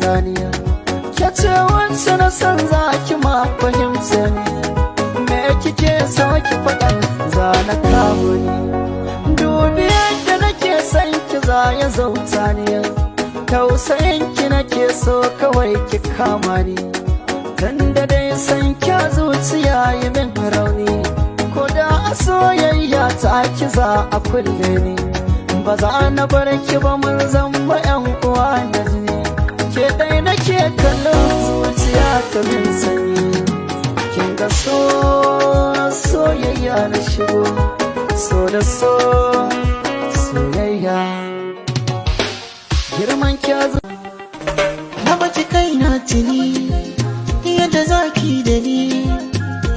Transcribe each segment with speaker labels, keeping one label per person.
Speaker 1: zaniya. Ke ce wacce na san za ki ma fahimta ni. Me kike so ki faɗan za na kawo ni. Dubi yadda nake son ki za ya zauta ni. Tausayin ki nake so kawai ki kama ni. Tunda dai san kya zuciya yi min rauni. Ko da a soyayya ta ki za a kulle ni. Ba za na bar ki ba, mun zama yan uwa da jini. Ke dai nake kallon, zuciya ta min sanyi. Kin ga so, soyayya na shigo. So da so, soyayya. Girman kya.
Speaker 2: Na baki kaina tuni, yadda zaki da ni,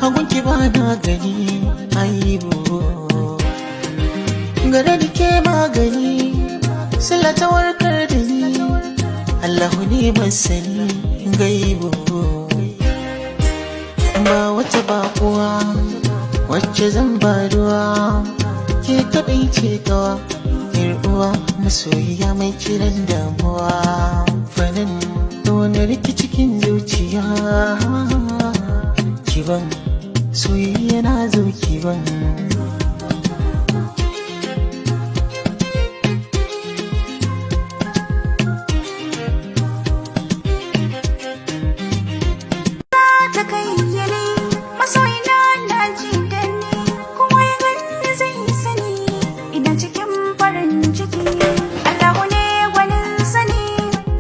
Speaker 2: hagunki ba na gani aibu. Gare da ke magani, sila ta warkar da ni, Allahu ne masani gaibu. Ba wata bakuwa wacce zan ba ruwa, ke kaɗai ce kawa, yar uwa, masoyiya mai kiran damuwa. Fanin da wani rikici cikin zuciya, kiban soyayya na zo kiban.
Speaker 3: Ta kayyale masoyina na ji da ni, kuma ya gani zai sani ina cikin farin ciki. Allahu ne gwanin sani,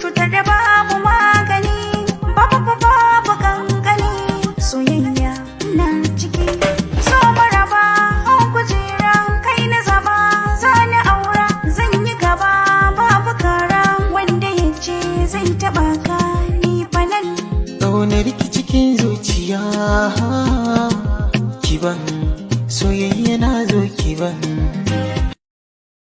Speaker 3: cutar da babu magani, babu babu kankani, soyayya na ciki. So maraba hau kujera, kai na zaba, zani aura, zan yi gaba babu kara, wanda ya ce zai taba ka ni fa nan.
Speaker 2: Ƙaunar ki cikin zuciya, kiban soyayya na zo kiban.